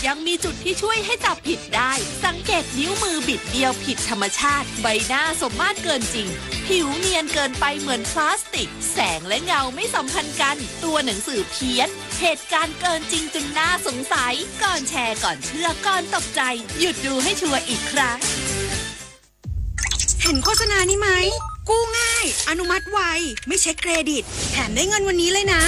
ยังมีจุดที่ช่วยให้จับผิดได้ สังเกตนิ้วมือบิดเบี้ยวผิดธรรมชาติ ใบหน้าสมมาตรเกินจริง ผิวเนียนเกินไปเหมือนพลาสติก แสงและเงาไม่สัมพันธ์กัน ตัวหนังสือเพี้ยน เหตุการณ์เกินจริงจนน่าสงสัย ก่อนแชร์ ก่อนเชื่อ ก่อนตกใจ หยุดดูให้ชัวร์อีกครั้ง เห็นโฆษณานี้ไหม กู้ง่าย อนุมัติไว ไม่เช็คเครดิต แถมได้เงินวันนี้เลยนะ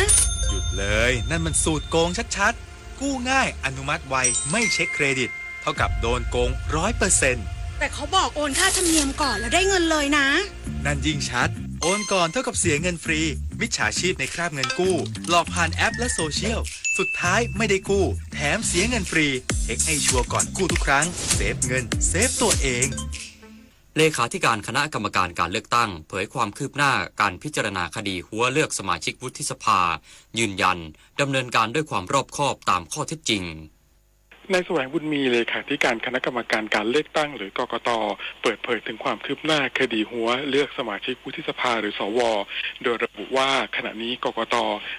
หยุดเลย นั่นมันสูตรโกงชัดๆ กู้ง่าย อนุมัติไว ไม่เช็คเครดิต เท่ากับโดนโกงร้อยเปอร์เซ็นต์ แต่เขาบอกโอนค่าธรรมเนียมก่อนแล้วได้เงินเลยนะ นั่นยิ่งชัด โอนก่อนเท่ากับเสียเงินฟรี มิจฉาชีพในคราบเงินกู้ หลอกผ่านแอปและโซเชียล สุดท้ายไม่ได้กู้ แถมเสียเงินฟรี เช็คให้ชัวร์ก่อนกู้ทุกครั้ง เซฟเงิน เซฟตัวเอง เลขาธิการคณะกรรมการการเลือกตั้ง เผยความคืบหน้าการพิจารณาคดีหัวเลือกสมาชิกวุฒิสภา ยืนยันดำเนินการด้วยความรอบคอบตามข้อเท็จจริง นายแสวงบุญมี เลขาธิการคณะกรรมการการเลือกตั้งหรือกกต เปิดเผยถึงความคืบหน้าคดีหัวเลือกสมาชิกวุฒิสภาหรือสว โดยระบุว่าขณะนี้กกต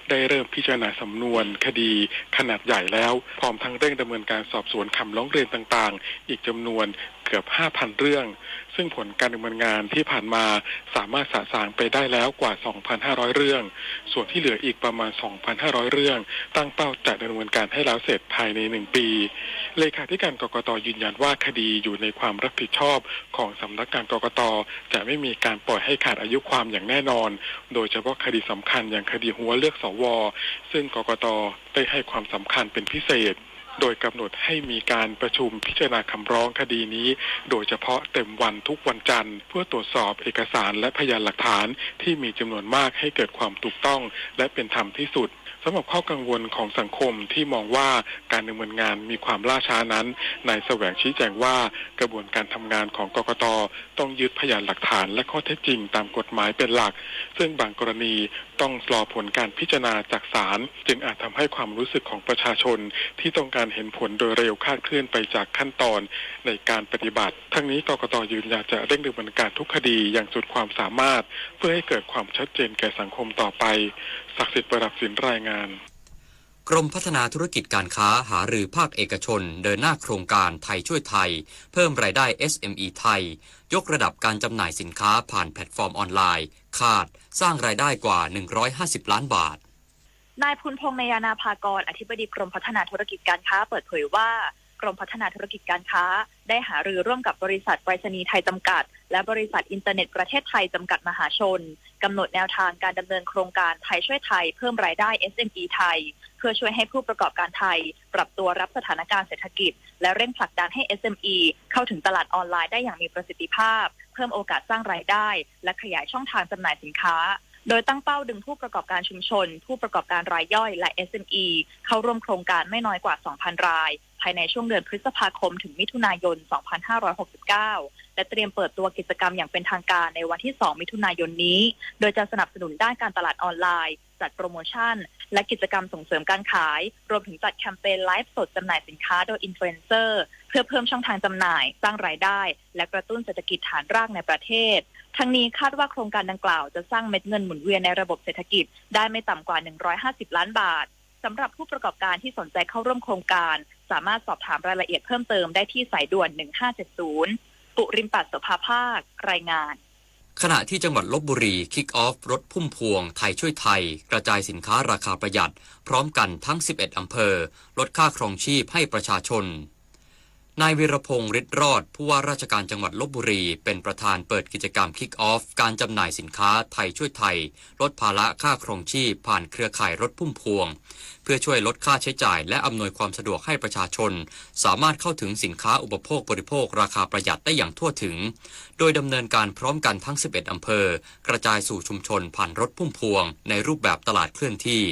ได้เริ่มพิจารณาสำนวนคดีขนาดใหญ่แล้ว พร้อมทั้งเร่งดำเนินการสอบสวนคำร้องเรียนต่างๆ อีกจำนวนเกือบ ห้าพัน เรื่อง ซึ่งผลการดำเนินงานที่ผ่านมาสามารถสะสางไปได้แล้วกว่า สองพันห้าร้อย เรื่อง ส่วนที่เหลืออีกประมาณ สองพันห้าร้อย เรื่อง ตั้งเป้าจะดำเนินการให้แล้วเสร็จภายในหนึ่งปี เลขาธิการกกต ยืนยันว่าคดีอยู่ในความรับผิดชอบของสำนักงานกกต จะไม่มีการปล่อยให้ขาดอายุความอย่างแน่นอน โดยเฉพาะคดีสำคัญอย่างคดีหัวเลือกสว ซึ่งกกต ได้ให้ความสำคัญเป็นพิเศษ โดยกำหนดให้มีการประชุมพิจารณาคำร้องคดีนี้ โดยเฉพาะเต็มวันทุกวันจันทร์ เพื่อตรวจสอบเอกสารและพยานหลักฐานที่มีจำนวนมากให้เกิดความถูกต้องและเป็นธรรมที่สุด สำหรับข้อกังวลของสังคมที่มองว่าการดำเนินงานมีความล่าช้านั้น นายแสวงชี้แจงว่ากระบวนการทำงานของกกต ต้องยึดพยานหลักฐานและข้อเท็จจริงตามกฎหมายเป็นหลัก ซึ่งบางกรณีต้องรอผลการพิจารณาจากศาล จึงอาจทำให้ความรู้สึกของประชาชนที่ต้องการเห็นผลโดยเร็วคลาดเคลื่อนไปจากขั้นตอนในการปฏิบัติ ทั้งนี้กกต ยืนยันจะเร่งดำเนินการทุกคดีอย่างสุดความสามารถ เพื่อให้เกิดความชัดเจนแก่สังคมต่อไป ศักดิ์สิทธิ์ ประดับศิลป์ รายงาน กรมพัฒนาธุรกิจการค้าหารือภาคเอกชนเดินหน้าโครงการไทยช่วยไทย เพิ่มรายได้ เอสเอ็มอี ไทย ยกระดับการจำหน่ายสินค้าผ่านแพลตฟอร์มออนไลน์ คาดสร้างรายได้กว่า หนึ่งร้อยห้าสิบ ล้านบาท นายภูนพงษ์ นายานาภากร อธิบดีกรมพัฒนาธุรกิจการค้า เปิดเผยว่า กรมพัฒนาธุรกิจการค้า ได้หารือร่วมกับบริษัทไปรษณีย์ไทยจำกัด และบริษัทอินเทอร์เน็ตประเทศไทยจำกัดมหาชน กำหนดแนวทางการดำเนินโครงการไทยช่วยไทย เพิ่มรายได้ เอสเอ็มอี ไทย เพื่อช่วยให้ผู้ประกอบการไทย ปรับตัวรับสถานการณ์เศรษฐกิจ และเร่งผลักดันให้ เอสเอ็มอี เข้าถึงตลาดออนไลน์ได้อย่างมีประสิทธิภาพ เพิ่มโอกาสสร้างรายได้ และขยายช่องทางจำหน่ายสินค้า โดยตั้งเป้าดึงผู้ประกอบการชุมชน ผู้ประกอบการรายย่อย และ เอสเอ็มอี เข้าร่วมโครงการไม่น้อยกว่า สองพัน ราย ภายในช่วงเดือนพฤษภาคมถึงมิถุนายน สองพันห้าร้อยหกสิบเก้า และเตรียมเปิดตัวกิจกรรมอย่างเป็นทางการในวันที่ สอง มิถุนายนนี้ โดยจะสนับสนุนด้านการตลาดออนไลน์ จัดโปรโมชั่น และกิจกรรมส่งเสริมการขาย รวมถึงจัดแคมเปญไลฟ์สดจำหน่ายสินค้าโดยอินฟลูเอนเซอร์ เพื่อเพิ่มช่องทางจำหน่าย สร้างรายได้ และกระตุ้นเศรษฐกิจฐานรากในประเทศ ทั้งนี้คาดว่าโครงการดังกล่าวจะสร้างเม็ดเงินหมุนเวียนในระบบเศรษฐกิจได้ไม่ต่ำกว่า หนึ่งร้อยห้าสิบ ล้านบาท สำหรับผู้ประกอบการที่สนใจเข้าร่วมโครงการ สามารถสอบถามรายละเอียดเพิ่มเติมได้ที่สายด่วน หนึ่งห้าเจ็ดศูนย์ ปุริมปัตย์ โสภาภาค รายงาน ขณะที่จังหวัดลพบุรี คิกออฟรถพุ่มพวงไทยช่วยไทย กระจายสินค้าราคาประหยัด พร้อมกันทั้ง สิบเอ็ด อำเภอ ลดค่าครองชีพให้ประชาชน นายวีรพงษ์ ฤทธิ์รอด ผู้ว่าราชการจังหวัดลพบุรี เป็นประธานเปิดกิจกรรมคิกออฟการจำหน่ายสินค้าไทยช่วยไทย ลดภาระค่าครองชีพผ่านเครือข่ายรถพุ่มพวง เพื่อช่วยลดค่าใช้จ่ายและอำนวยความสะดวกให้ประชาชน สามารถเข้าถึงสินค้าอุปโภคบริโภคราคาประหยัดได้อย่างทั่วถึง โดยดำเนินการพร้อมกันทั้ง สิบเอ็ด อำเภอ กระจายสู่ชุมชนผ่านรถพุ่มพวงในรูปแบบตลาดเคลื่อนที่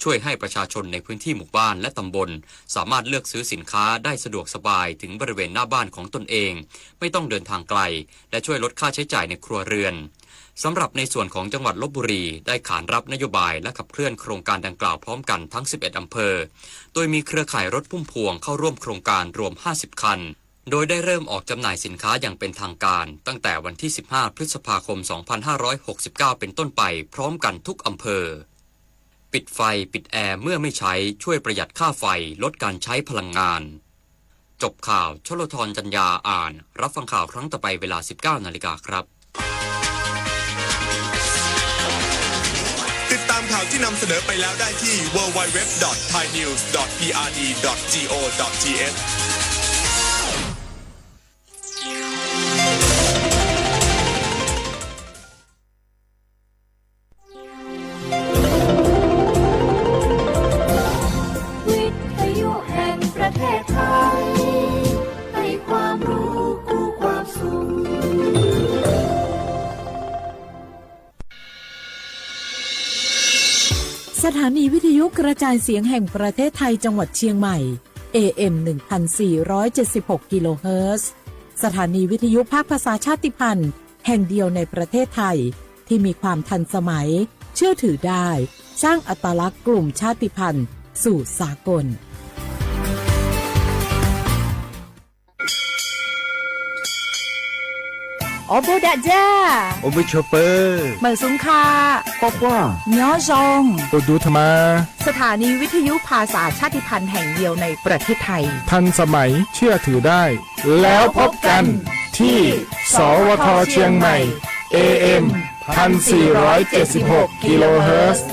ช่วยให้ประชาชนในพื้นที่หมู่บ้านและตำบล สามารถเลือกซื้อสินค้าได้สะดวกสบายถึงบริเวณหน้าบ้านของตนเอง ไม่ต้องเดินทางไกล และช่วยลดค่าใช้จ่ายในครัวเรือน สำหรับในส่วนของจังหวัดลพบุรี ได้ขานรับนโยบายและขับเคลื่อนโครงการดังกล่าวพร้อมกันทั้ง สิบเอ็ด อำเภอ โดยมีเครือข่ายรถพุ่มพวงเข้าร่วมโครงการรวม ห้าสิบ คัน โดยได้เริ่มออกจำหน่ายสินค้าอย่างเป็นทางการ ตั้งแต่วันที่ สิบห้า พฤษภาคม สองพันห้าร้อยหกสิบเก้า เป็นต้นไป พร้อมกันทุกอำเภอ ปิดไฟ ปิดแอร์เมื่อไม่ใช้ ช่วยประหยัดค่าไฟ ลดการใช้พลังงาน จบข่าว ชลธร จันยา อ่าน รับฟังข่าวครั้งต่อไปเวลา สิบเก้านาฬิกาครับ ติดตามข่าวที่นำเสนอไปแล้วได้ที่ ดับเบิลยู ดับเบิลยู ดับเบิลยู ดอท ไทยนิวส์ ดอท พีอาร์ดี ดอท จี โอ ดอท ที เอช วิทยุแห่งประเทศไทย ให้ความรู้คู่ความสุข สถานีวิทยุกระจายเสียงแห่งประเทศไทยจังหวัดเชียงใหม่ เอ เอ็ม หนึ่งพันสี่ร้อยเจ็ดสิบหก กิโลเฮิรตซ์ สถานีวิทยุภาคภาษาชาติพันธุ์แห่งเดียวในประเทศไทย ที่มีความทันสมัย เชื่อถือได้ สร้างอัตลักษณ์กลุ่มชาติพันธุ์สู่สากล Ua npus dam ja, ua npus tshua pw, mawm xub kha, quaj quaj, nyob zoo, ua du tha ma. สถานีวิทยุภาษาชาติพันธุ์แห่งเดียวในประเทศไทย ทันสมัย เชื่อถือได้ แล้วพบกันที่ สวท เชียงใหม่ เอ เอ็ม พันสี่ร้อยเจ็ดสิบหก กิโลเฮิรตซ์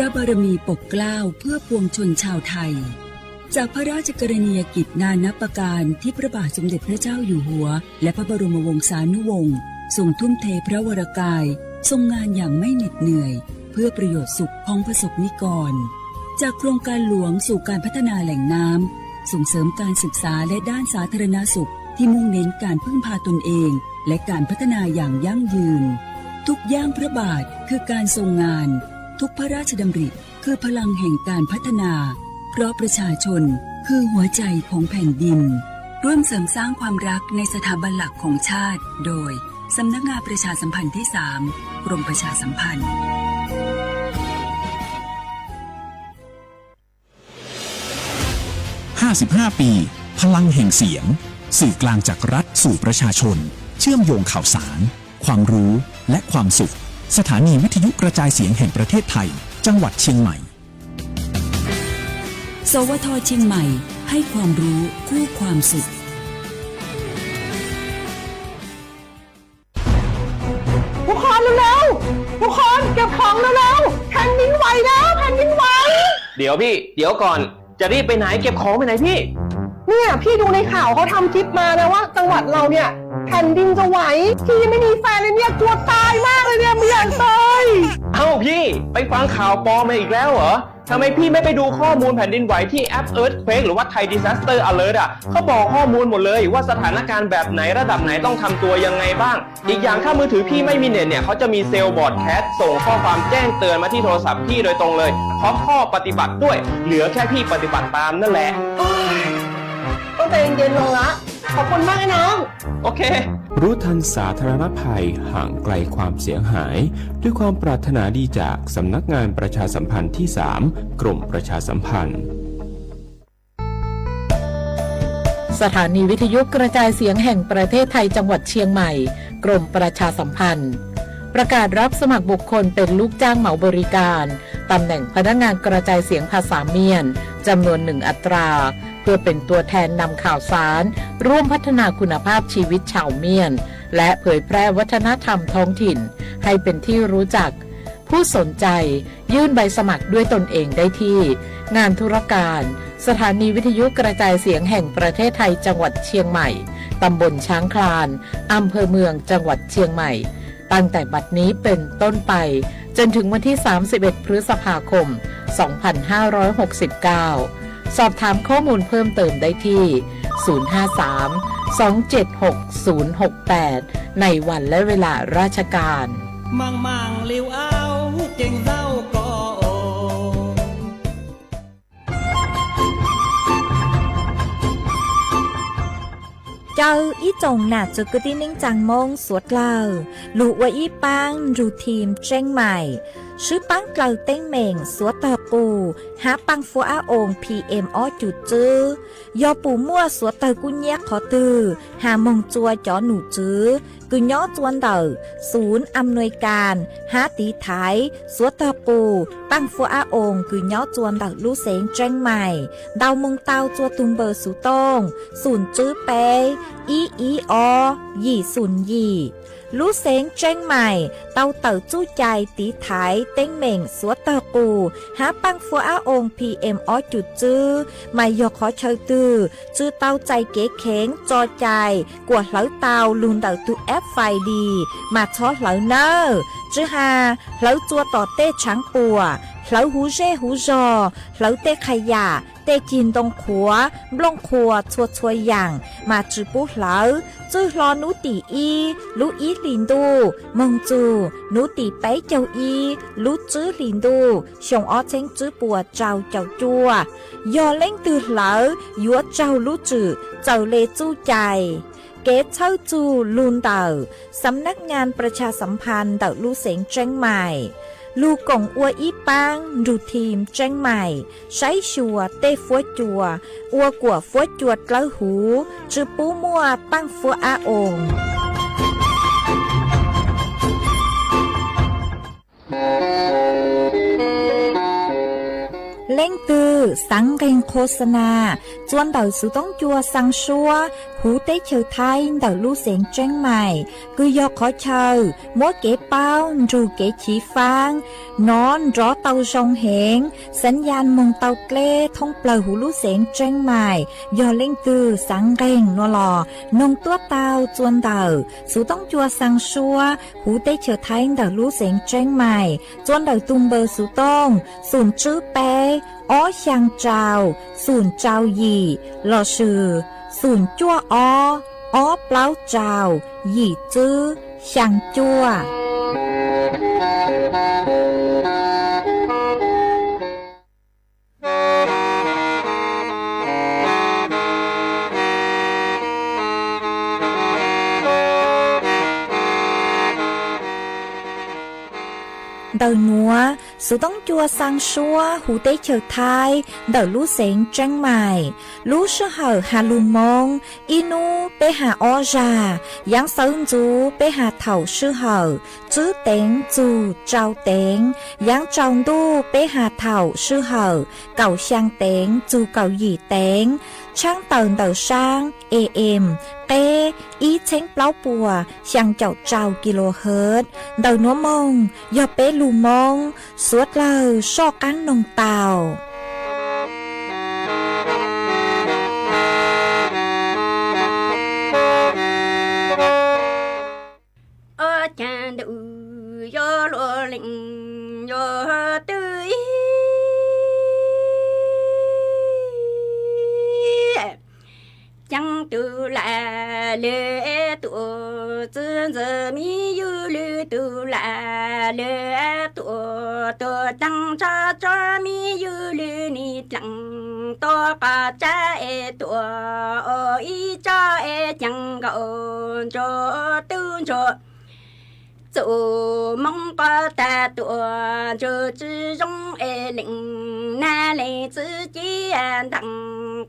พระบารมีปกเกล้าเพื่อปวงชนชาวไทย จากพระราชกรณียกิจนานับประการที่พระบาทสมเด็จพระเจ้าอยู่หัว และพระบรมวงศานุวงศ์ทรงทุ่มเทพระวรกาย ทรงงานอย่างไม่เหน็ดเหนื่อย เพื่อประโยชน์สุขของประสบนิกร จากโครงการหลวงสู่การพัฒนาแหล่งน้ำ ส่งเสริมการศึกษาและด้านสาธารณสุข ที่มุ่งเน้นการพึ่งพาตนเอง และการพัฒนาอย่างยั่งยืน ทุกย่างพระบาทคือการทรงงาน ทุกพระราชดำริคือพลังแห่งการพัฒนา เพราะประชาชนคือหัวใจของแผ่นดิน ร่วมเสริมสร้างความรักในสถาบันหลักของชาติ โดย สำนักงานประชาสัมพันธ์ที่สาม กรมประชาสัมพันธ์ ห้าสิบห้า ปี พลังแห่งเสียง สื่อกลางจากรัฐสู่ประชาชน เชื่อมโยงข่าวสาร ความรู้ และความสุข สถานีวิทยุกระจายเสียงแห่งประเทศไทย จังหวัดเชียงใหม่ สวท เชียงใหม่ ให้ความรู้คู่ความสุข ทุกคนเร็วๆ ทุกคนเก็บของเร็วๆ แผ่นดินไหวแล้ว แผ่นดินไหว เดี๋ยวพี่ เดี๋ยวก่อน จะรีบไปไหน เก็บของไปไหนพี่ เนี่ยพี่ดูในข่าวเขาทำคลิปมานะว่าจังหวัดเราเนี่ยแผ่นดินจะไหว พี่ยังไม่มีแฟนเลยเนี่ยกลัวตายมากเลยเนี่ยไม่อยากตาย เอ้าพี่ ไปฟังข่าวปลอมมาอีกแล้วเหรอ ทำไมพี่ไม่ไปดูข้อมูลแผ่นดินไหวที่แอป Earthquake หรือว่า Thai Disaster Alert อ่ะ เขาบอกข้อมูลหมดเลยว่าสถานการณ์แบบไหนระดับไหนต้องทำตัวยังไงบ้าง อีกอย่างถ้ามือถือพี่ไม่มีเน็ตเนี่ย เขาจะมี Cell Broadcast ส่งข้อความแจ้งเตือนมาที่โทรศัพท์พี่โดยตรงเลย พร้อมข้อปฏิบัติด้วย เหลือแค่พี่ปฏิบัติตามนั่นแหละ โอ๊ย ต้องใจเย็นๆ ลงละ ขอบคุณมากนะน้อง โอเค รู้ทันสาธารณภัย ห่างไกลความเสียหาย ด้วยความปรารถนาดีจากสำนักงานประชาสัมพันธ์ที่สาม กรมประชาสัมพันธ์ สถานีวิทยุกระจายเสียงแห่งประเทศไทยจังหวัดเชียงใหม่ กรมประชาสัมพันธ์ ประกาศรับสมัครบุคคลเป็นลูกจ้างเหมาบริการ ตำแหน่งพนักงานกระจายเสียงภาษาเมียน จำนวนหนึ่งอัตรา เพื่อเป็นตัวแทนนำข่าวสาร ร่วมพัฒนาคุณภาพชีวิตชาวเมียน และเผยแพร่วัฒนธรรมท้องถิ่น ให้เป็นที่รู้จัก ผู้สนใจยื่นใบสมัครด้วยตนเองได้ที่ งานธุรการ สถานีวิทยุกระจายเสียงแห่งประเทศไทยจังหวัดเชียงใหม่ ตำบลช้างคลาน อำเภอเมือง จังหวัดเชียงใหม่ ตั้งแต่บัดนี้เป็นต้นไป จนถึงวันที่ สามสิบเอ็ด พฤษภาคม สองพันห้าร้อยหกสิบเก้า สอบถามข้อมูลเพิ่มเติมได้ที่ ศูนย์ห้าสาม สองเจ็ดหก ศูนย์หกแปด ในวันและเวลาราชการ Mang mang liu ao, keeng zau ko o. Caw ib tsoom nam txwv kwv tij neej tsaa Moob suav dlawg lug ua ib paab nrug thim tseeb maim. swb paab dlaws teeb meem suav tawg qus hab paaj fuab ab oos P M ob cum tswb. Yog pum muaj suav tawg kub nyab qhov twg has moog tsua cov num tswv kws nyob tsua ntawm xum am nuis kas hab tiv thaiv suav tawg qus paaj fuab ab oos kws nyob tsua ntawm lub xeev Tseeb Mais ntau moog tau tsua tug npawb xuv tooj xum tswb peb ib ib ob yim xum yim. Lub xeev Tseeb Mais tau tawm txuj cai tiv thaiv teeb meem suav tawg qus hab paaj fuab ab oos P M ob cum tswb, mas yog qhov chaw twg tsi tau txais kev kheev tso cai kuas hlawv tau lug ntawm tug app Find Dis mas txhob hlawv nawb. Tsi has hlawv tsua tom tej tshaav puam, hlawv huv zej huv zog, hlawv tej qha yam, tej cig ntoo qhuav, nplooj qhuas txhua txhua yaam mas tsi pub hlawv. Txwj hlo nub tim ib lub ib hlis ntuj moog txug nub tim peb caug ib lub tswb hlis ntuj xyoo ob txheeb tswb puas rau caum cuaj. Yog leej twg hlawv yuav raug lub tswm txawm le txuj cai. Kev txhawb txug lug ntawm Xam Nab Ngas Pras Tshas Xam Phas ntawm lub xeev Tseeb Mais, lug koom ua ib paab nrug thim Tseeb Mais saib xyuas tej fuab cua, ua kuas fuab cua dlawb huv, tsi pub muaj paaj fuab ab oos. Leej twg xaav nqeeg khos xa nas tsua ntawm xuv toob cua xaa suab huv teb chaws Thaib ntawm lub xeev Tseeb Mais, kws yog qhov chaw muab kev paub nrug kev chiv faab nov nrov tau zoo heev, xav yas moog tau dleb thoob plawg huv lub xeev Tseeb Mais. Yog leej twg xaav nqeeg nuav los noog tuab tau tsua ntawm xuv toob cua xaa suab huv teb chaws Thaib ntawm lub xeev Tseeb Mais tsua ntawm tug npawb xuv tooj xum tswb peb ob xyaa rau xum rau yim lossis xum cuaj ob ob plaub rau yim tswb xyaa cuaj. Ntawm nuav, xuv toob cua xaa suab huv teb chaws Thaib ntawm lub xeev Tseeb Mais, lub sij hawm has lug Moob, ib nub peb has ob zag, yaav sawv ntxuv peb has thaum sij hawm tswb teev txug rau teev, yaav tsaus ntuj peb has thaum sij hawm kaum xyaa teev txug kaum yim teev, tshaab tawm ntawm saab A M qeb ib txheeb plaub puas xyaa caum rau kilohertz. Ntawm nuav moog yog peb lug Moob suav dlawg soj qaab noog tau. Ob caag ntuj yuav luag leej yuav twg ib, ceeb tug lam lwm tuam, txwv ntxwg mi yug lwm tug lam lwm tuam, tuam taag tso tso mi yug lwm nim dlaag, tuam qos tsab es tuam ib tso es ceeb nkaus ntsuag tub ntsuag txum Moob qos tag tuam ntsuag tsi zoo es leej nab leej txwv ci ntaag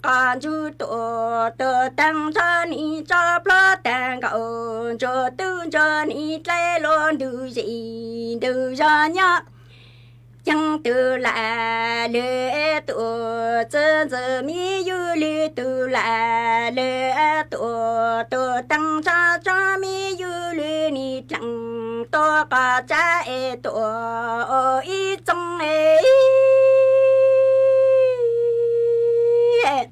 qos ntsuag tuam, tuam taag tso nim tso plhuav taag nkaus ntsuag tub ntsuag nim dlai luag ntug zim ntug zog nyob. Ceeb tug lam lwm tuam, txwv ntxwg mi yug lwm tug lam lwm tuam, tuam taag tso tso mi yug lwm nim dlaag, tuam qos tsab es tuam ib txoog es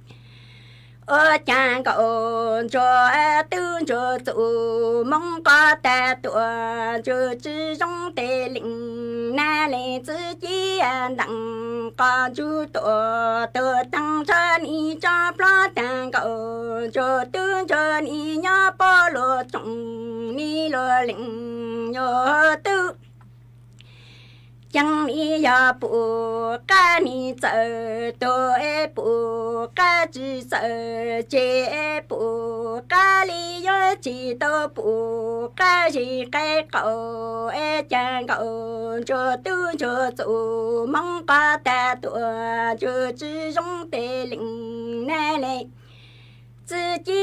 ua caag nkaus ntsuag tub ntsuag txum Moob qos tag tuam ntsuag tsi zoo tes leej nab leej txwv ci ntaag qos ntsuag tuam, tuam taag tso nim tso plhuav taag nkaus ntsuag tub ntsuag nim nyob puab luag tsoom mi luag leej yuav tub. Ceeb li yog pum qab ni txawm tuag es pum qab tsis txawm ceg es pum qab li yuav tsis tau pum qab zis qab qaum es cas nkaum ntsuag tub ntsuag txus Hmoob qhov tag tuaj ntsuag tsis zoo tes lees na le. Txwv ci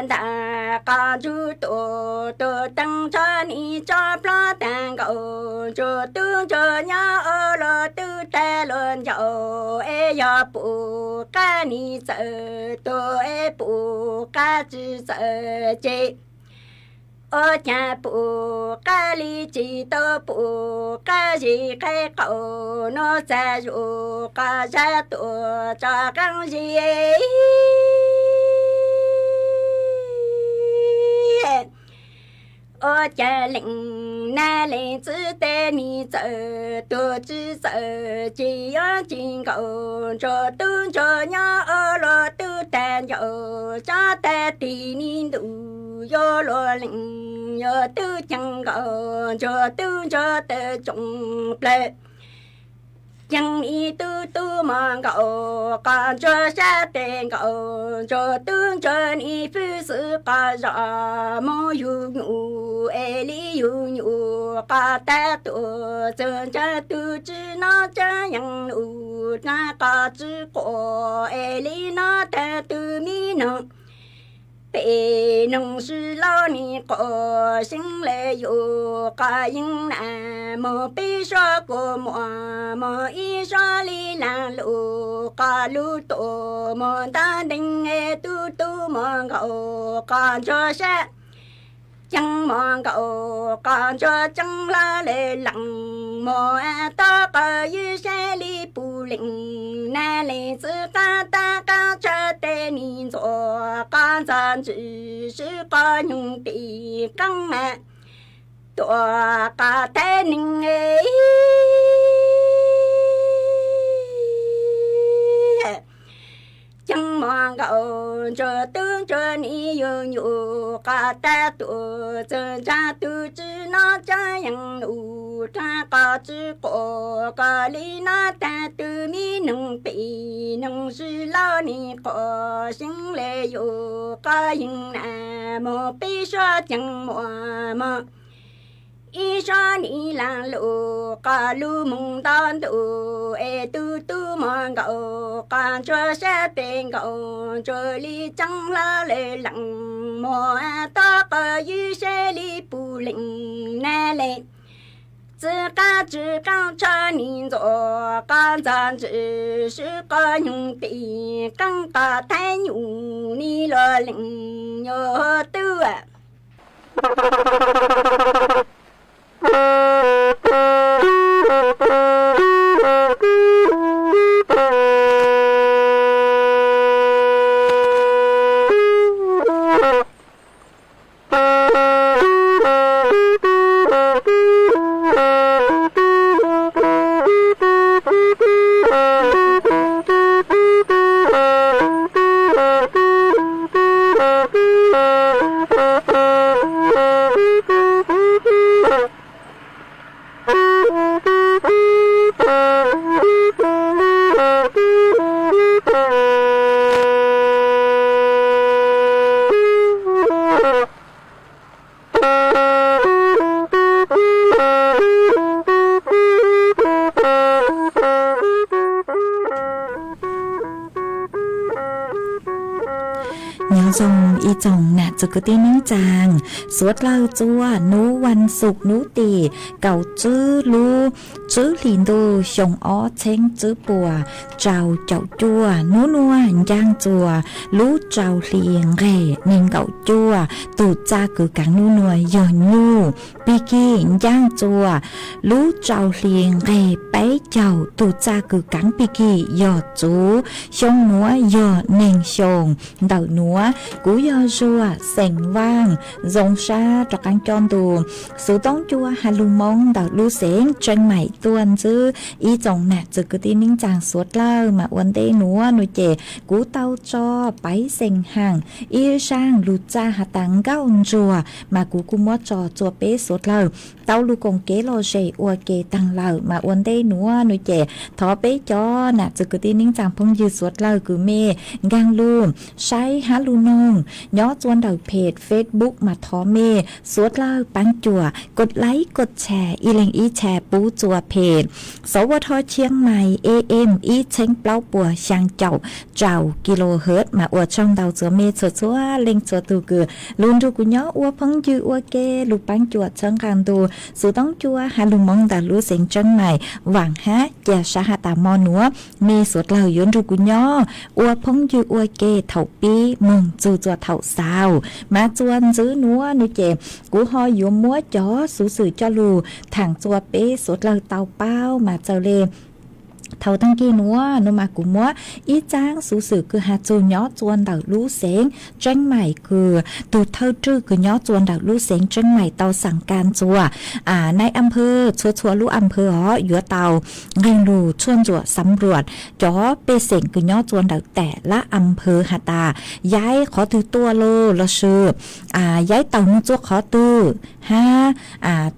ntawm qhov ntsug tuaj tuaj teeb tso ni tso plog tag nkaum ntsuag tub ntsuag nyob ua luag tub tag luag ncaus es yog pum qab ni txawm tuag es pum qab tsis txawm ceg. Ua cas pum qab li tsis tau pum qab zis qab qaum nuav txag zus qhov zag tuaj tso qeeb zis. Ua cas lees na lees txwv tes ni txawm tuag tsis txawm ceg yuav tsis nkaum ntsuag tub ntsuag nyob ua luag tub tag ncaus tso tag tig ni ntuj yuav luag lees yuav tub ceeb nkaus ntsuag tub ntsuag tawm tsoom plawg. Ceeb li tub tub mos nkaus qhov ntsuag sab tes nkaus ntsuag tub ntsuag ni fwj xwb qhov zos mus yug nyuj es li yug nyuj qhov tag tuaj txug ntsawg tug tswv no tsa yeej lug tsa qhov tswv quas es li no tag tug mi noog pem noog swb laub ni quas seeb le yus qhov yeeb na mus peb suab kua muag mus ib suab li laag lug qhov lug tuaj mus ntab nteeg es tub tub mos nkaus qhov ntsuag sab ceeb mos nkaus qhov ntsuag ceeb hlo le lees mus tau qhov ywj sab li pum lees na lees txwv qab tab qab tsawg tes ni ntxuav qhov ntxog ntsws swb qhov nyoog tim qeeb mas tuaj qhov thaiv neeg ceeb mos nkaus ntsuag tub ntsuag ni yug nyuj qhov tag tuaj txug ntsawg tug tswv no tsa yeej lug tsa qhov tswv quas koj li no tag tug mi noog pem noog swb laub ni quas seeb le yus qhov yeeb na mus peb suab ceeb muag mog ib suab ni laag lug qhov lug moog nto ntuj es tub tub mos nkaus qhov ntsuag sab tes nkaus ntsuag li ceeb hlo le lees mus tau qhov ywj sab li pum lees na le txwv qab tswv qeeb tsho ni ntxuav qhov ntxog ntsws swb qhov nyoog tim qeeb qhov thaiv nyuj ni luag lees yuav tub Nyob zoo ib tsoom nam txiv kwv tij neej tsaa, suav dlawg txua nub vas xuv nub tim kaum tsib lub tsib hlis ntuj xyoo ob txheeb tsib puas rau caum cuaj, nub nuav ncaaj txua lub rau hli nqeg neeg nkaum cuaj. Tug txaj kwv kaav nub nuav yog nyuj pig kig ncaaj txua lub rau hli nqeg peb caug. Tug txaj kwv kaav pig kig yog txuv, xyoo nuav yog neeg xyoo. Ntawm nuav kuv yog Zuag xeem Vaaj, zoo sab rov qaab coj ntu xuv toob cua has lug Moob ntawm lub xeev Tseem Maim tuaj ntsib ib tsoom nam txiv kwv tij neej tsaa suav dlawg. Mas ua ntej nuav nuav ces kuv tau tso Paiv Xeem Haam ib zaaj lug txaj has tas nkauj ntsuag, mas kuv kuj muab tso txua peb suav dlawg tau lug koom kev lom zem ua ke taag lawm mas ua ntej nuav nua ces thov peb cov nam txwv kwv tij neej tsaa phooj ywg suav dlawg kws mej nkaag lug saib hab lug noog nyob tsua ntawm phem Facebook mas thov mej suav dlawg paab cuam kos laib kos tshas ib leeg ib tshas pub tsua phem Sov Vaj Thoj Tshiab Mais A M ib txheeb plaub puas xyaa caum tsaus kilohertz mas ua tsaug ntau txua mej txhua txhua leej txhua tug kws lug nrug kuv nyob ua phooj ywg ua ke lug paab cuam txhawb nqaa ntu xuv toob cua has lug moov ntawm lub xeev Tsheeb Mais. Vaam hab ca sab has tas mo nuav mej suav dlawg yuav nrug kuv nyob ua phooj ywg ua ke thaum pib moog txug tsua thaum xaus mas tsua ntxiv nuav nua ces kuv ho yuav muab cov xuv xwm coj lug thaam tsua peb suav dlawg tau paub mas txawm le thaum taag kis nuav nua mas kuv muab ib tsaab xuv xwm kws has txug nyob tsua ntawm lub xeev Tsheeb Mais kws tug thawj rwj kws nyob tsua ntawm lub xeev Tsheeb Mais tau xaam kas tsua nai am phawv txhua txhua lub am phawv os yuav tau nqeg lug tshuaj ntsuam xav nruam cov pej xeem kws nyob tsua ntawm tam lab am phawv has tas yaib qhov twg tuaj lauj lossis yaib tawm moog tsua qhov twg hab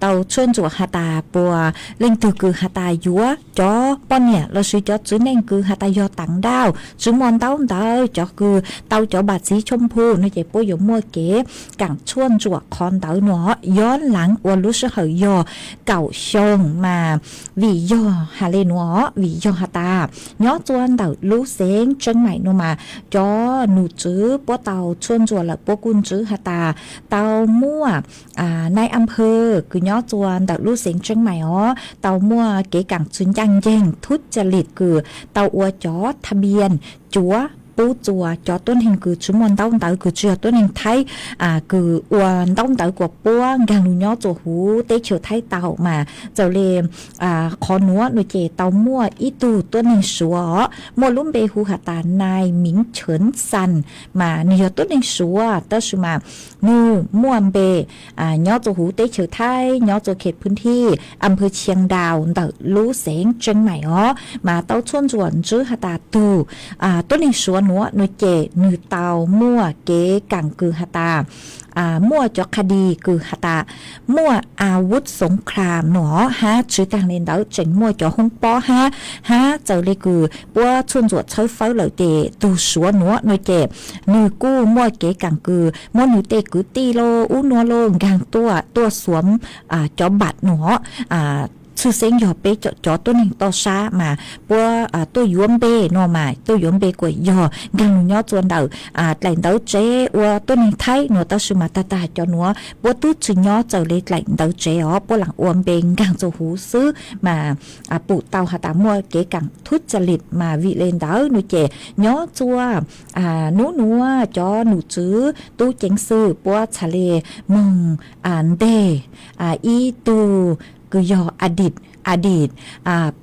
tau tshuaj ntsuam has tas puas leej twg kws has tas yuav cov poj niam lossis cov txiv neej kws has tas yog taam nrauj tsi muaj ntaub ntawv cov kws tau cov npam txiv choo phu nua ces puab yuav muaj kev kaam tshuaj ntsuam qhov ntawd nua yob laav ua lub sij hawm yog kaum xyoo mas vim yog has le nuav vim yog has tas nyob tsua ntawm lub xeev Tsheeb Mais nua mas cov num tswv puab tau tshuaj ntsuam lawm puab kuj ntsib has tas tau muaj nai am phawv kws nyob tsua ntawm lub xeev Tsheeb Mais os tau muaj kev kaam tsi ncaaj nceeg thub ca lim kws tau ua cov tha npias cuav pub tsua cov tuab neeg kws tsi muaj ntaub ntawv kws tsi yog tuab neeg Thaib kws ua ntaub ntawv kuas puab nkaag lug nyob tsua huv teb chaws Thaib tau mas txawm le qhov nuav nua ces tau muaj ib tug tuab neeg Suav os muaj lub npe hu has tas nai Miv Cheev Xas mas nwg yog tuab neeg Suav tab sis mas nwg muaj npe nyob tsua huv teb chaws Thaib nyob tsua kheem phwm thij am phawv Chiang Dau ntawm lub xeev Tsheeb Mais os mas tau tshuaj ntsuam ntsib has tas tug tuab neeg Suav nuav nua ces nwg tau muaj kev kaam kws has tas muaj cov qha dis kws has tas muaj a vuv xoov kha nua hab tsi taag le ntawd tseem muaj cov hoob pob hab hab txawm le kws puab tshuaj ntsuam txhawb fawb lawm ces tug Suav nuav nua ces nwg kuj muaj kev kaam kws muab nwg tej kwv tij lauj ub nua lauj nkaag tuaj tuaj xuav cov npam nua tshwj xeeb yog peb cov tuab neeg toj sab mas puab tuaj yuav npe nua mas tuaj yuav npe kuas yog nkaag lug nyob tsua ntawm dlaim ntawv tsev ua tuab neeg Thaib nua tab sis mas tag tag cov nuav puab twb tsi nyob txawm le dlaim ntawv tsev os puab laam ua npe nkaag tsua huv xwb mas pum tau has tas muaj kev kaam thub ca lim mas vim le ntawd nua ces nyob tsua nub nuav cov num tswv tub ceev xwm puab txhad le moog nteg ib tug kws yog a dim a dim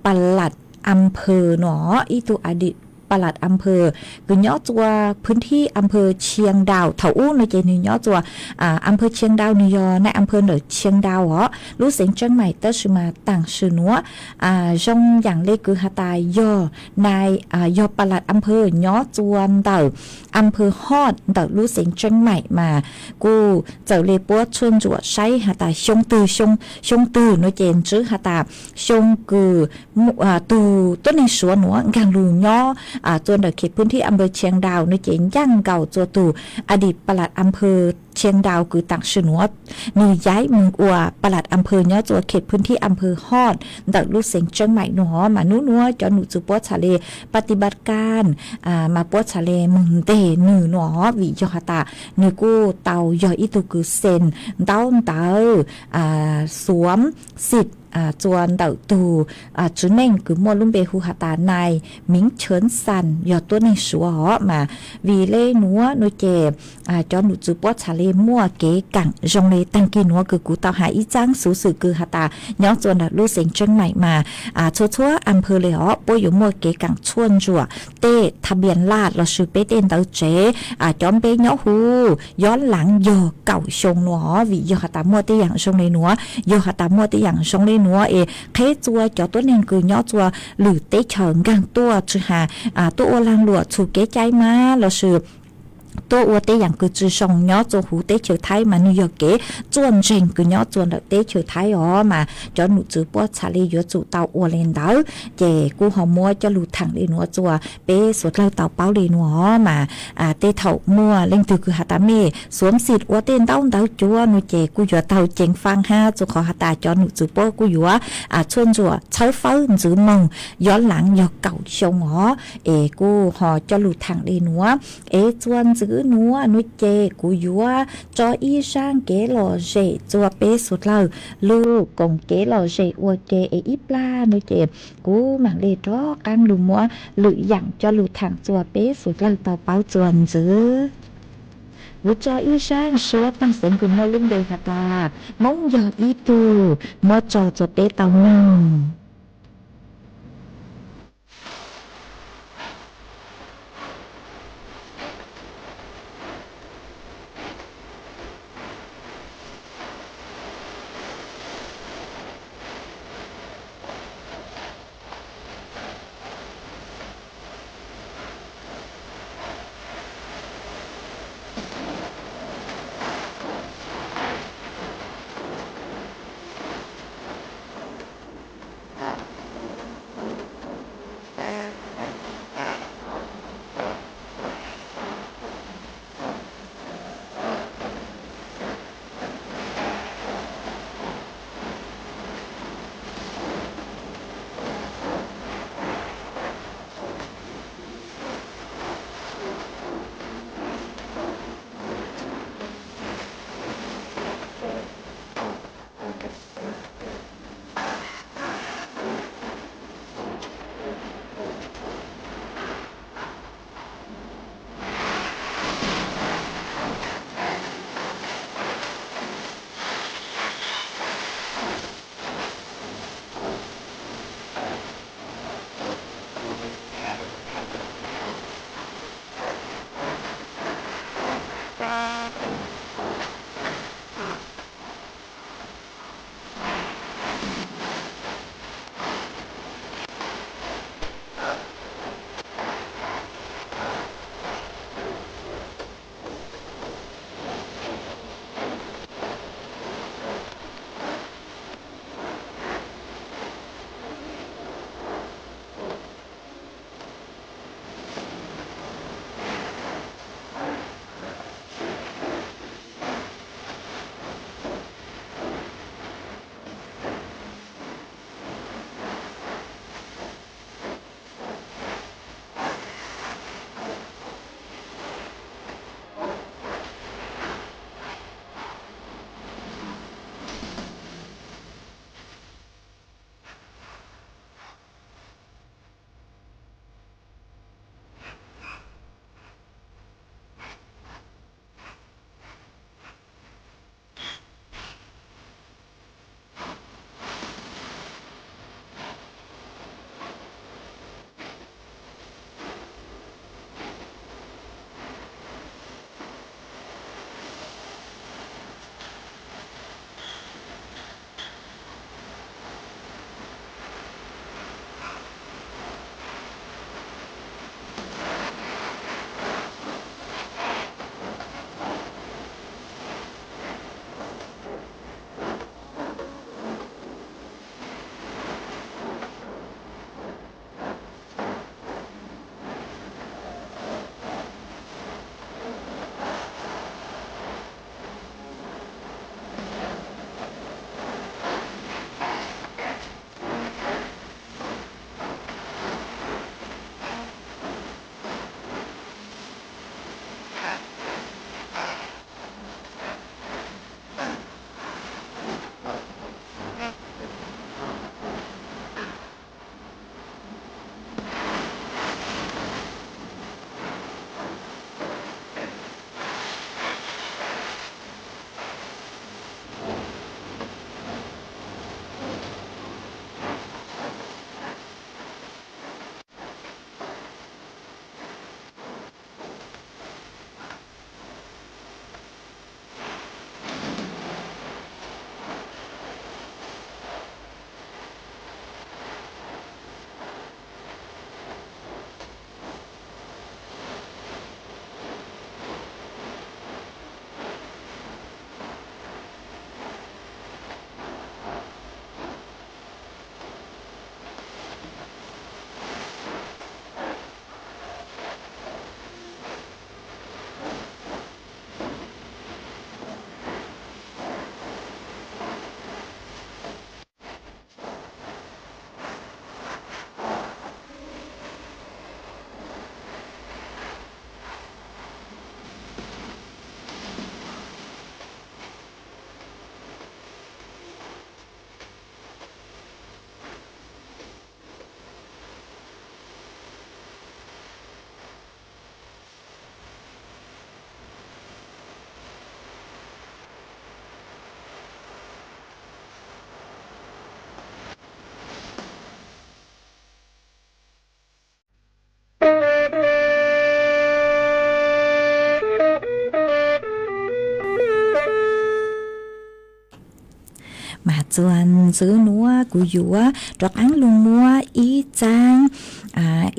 pa lam am phawv nua ib tug a dim pa lam am phawv kws nyob tsua phwm thij am phawv Chiang Dau thaum ub nua ces nwg nyob tsua am phawv Chiang Dau nwg yog nai am phawv ntawm Chiang Dau os lub xeev Tsheeb Mais tab sis mas taam sim nuav zoo yaam le kws has tas yog nai yog pa lam am phawv nyob tsua ntawm am phawv Hot ntawm lub xeev Tsheeb Mais mas kuj txawm le puab tshuaj ntsuam saib has tas xyoo twg xyoo twg nua ces ntsib has tas xyoo kws tug tuab neeg Suav nuav nkaag lug nyob tsua ntawm kheem phwm thij am phawv Chiang Dau nua ces ncaaj nkaus tsua tug a dim pa lam am phawv Chiang Dau kws taam sim nuav nwg yaib moog ua pa lam am phawv nyob tsua kheem phwm thij am phawv Hot ntawm lub xeev Tsheeb Mais nua mas nub nuav cov num tswv puab txhad le pa ti npa kaaj mas puab txhad le moog nteg nwg nua vim yog has tas nwg kuj tau yog ib tug kws xees ntaub ntawv xuav xim tsua ntawm tug txiv neej kws muaj lub npe hu has tas nai Miv Cheev Xas yog tuab neeg Suav os mas vim le nuav nua ces cov num tswv puab txhad le muaj kev kaam zoo le taag kis nuav kws kuv tau has ib tsaab xuv xwm kws has tas nyob tsua ntawm lub xeev Tsheeb Mais mas txhua txhua am phawv le os puab yuav muaj kev kaam tshuaj ntsuam tej tha npias laj lossis peb tej ntawv tsev cov npe nyob huv yob laav yog kaum xyoo nua os vim yog has tas muaj tej yaam zoo le nuav yog has tas muaj tej yaam zoo le nuav es qheb tsua cov tuab neeg kws nyob tsua lwm teb chaws nkaag tuaj tsi has tuaj ua laag luam txhum kev cai mas lossis tuaj ua tej yaam kws tsi zoo nyob tsua huv teb chaws Thaib mas nwg yog kev txuaj ntseeg kws nyob tsua ntawm teb chaws Thaib os. Mas cov num txwv puab txhaj le yuav tsum tau ua le ntawd, ces kuj ho muab coj lug thaam le nuav tsua peb suav dlawg tau paub le nuav os. Mas tej thaum muaj leej twg kws has tas mej xuav xim ua tej ntaub ntawv cuav nuav ces kuj yuav tau ceev faaj hab, tsua qhov has tas cov num txwv puab kuj yuav txhuaj ntsuam txhawb fawb ntxwv moog, yuav laav yog kaum xyoo os. Es kuj ho coj lug thaam le nuav, es tsua ntxwv nuav nuav ces kuv yuav tso ib zaaj kev lom zem tsua peb suav dlawg lug koom kev lom zem ua ke. Es ib plag nuav ces kuv maam le rov qaab lug muab lwm yaam coj lug thaam tsua peb suav dlawg tau paub tsua ntxwv. Kuv tso ib zaaj suab taag xeev kws muaj lub npe has tas Moob yog ib tug, muab tso tsua peb tau noog. Mas txuas ntxiv nuav kuv yuav rov qaab lug muab ib zaaj,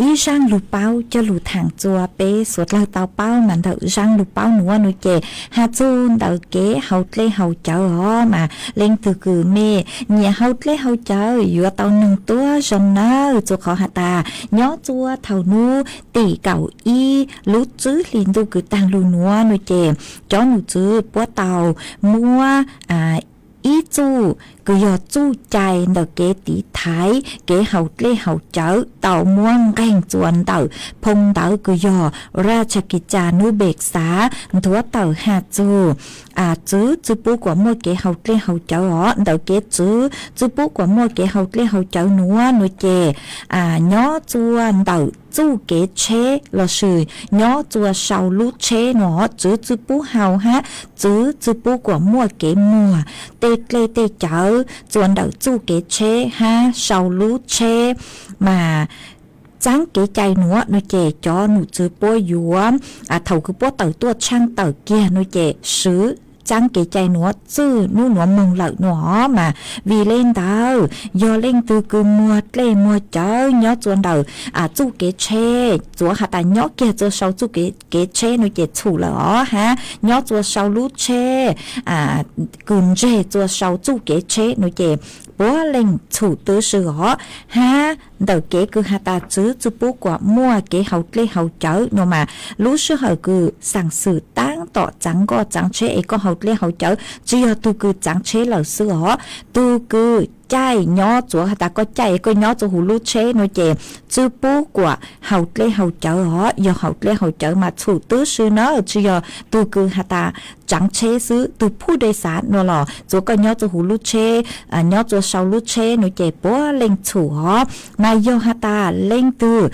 ib zaaj lug paub coj lug thaam rua peb suav dlawg tau paub. Mas ntawm zaaj lug paub nuav nuav ces has txug ntawm kev haus dlej haus cawv os. Mas leej twg kws mej nyiam haus dlej haus cawv yuav tau noog tuab zoo nawb, rua qhov has tas nyob rua thaum nub tim kaum ib lub tswb hli ntuj kws taag lug nuav nuav ces cov num tswv puab tau muab ib txuj kws yog txuj cai ntawm kev tiv thaiv kev haus dlej haus cawv tau muab nqeeg rua ntawm phoo ntawv kws yog Rajagija Nubeksa nthuav tawm has txug tswv tsi pub kuam muaj kev haus dlej haus cawv os. Ntawm kev tswv tsi pub kuam muaj kev haus dlej haus cawv nuav nuav ces nyob rua ntawm txuj kev tsheb lossis nyob rua sau lub tsheb nuav tswv tsi pub haus hab tswv tsi pub kuam muaj kev muag tej dlej tej cawv rua ntawm txuj kev tsheb hab sau lub tsheb. Mas txaab kev cai nuav nuav ces cov num tswv puab yuav, thaum kws puab tawm tuaj tshaaj tawm kiag nuav ces swv txaab kev cai nuav txij nub nuav moog lawm nuav os. Mas vim le ntawd yog leej twg kws muag dlej muag cawv nyob rua ntawm txuj kev tsheb, txuav has tas nyob kiag rua sau txuj kev tsheb nuav ces txhum lawm os hab nyob rua sau lub tsheb kws ntseg rua sau txuj kev tsheb nuav ces puab leej txhum tub si os. Hab ntawm kev kws has tas tswv tsi pub kuam muaj kev haus dlej haus cawv nuav mas lub sij hawm kws xaam xwm taab tom tsaav nkoj tsaav tsheb es koj haus dlej haus cawv tsi yog tug kws tsaav tsheb lawm xwb os, tug kws caij nyob txuav has tas koj caij es koj nyob rua huv lub tsheb nuav ces tsi pub kuam haus dlej haus cawv os. Yog haus dlej haus cawv mas txhum tub si na, tsi yog tug kws has tas tsaav tsheb xwb, tug phuj dej xav nuav los txuav koj nyob rua huv lub tsheb, nyob rua sau lub tsheb nuav ces puab leej txhum os. Mas yog has tas leej twg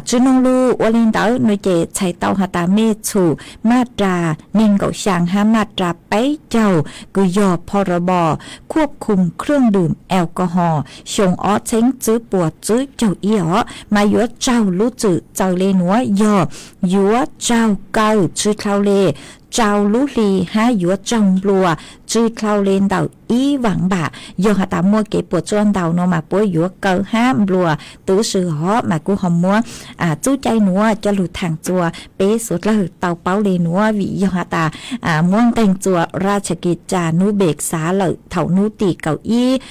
tsi noog lug ua le ntawd nuav ces txhais tau has tas mej txhum maj ras neeg nkaum xyaa hab maj ras peb caug kws yog phorabos khuab khum khrwj dwm alkahos xyoo ob txheeb tswb puas tswb caug ib os. Mas yuav raug lub txwm txawm le nuav yog yuav raug kaw tsi dlhau le rau lub hli hab yuav raug nplua tsi dlhau le ntawm ib vaam npam. Yog has tas muaj kev puas tsuaj ntau nuav mas puab yuav kaw hab nplua tub si os. Mas kuv ho muab txuj cai nuav coj lug thaam rua peb suav dlawg tau paub le nuav vim yog has tas muab nqeeg rua Rajagija Nubeksa lawm thaum nub tim kaum ib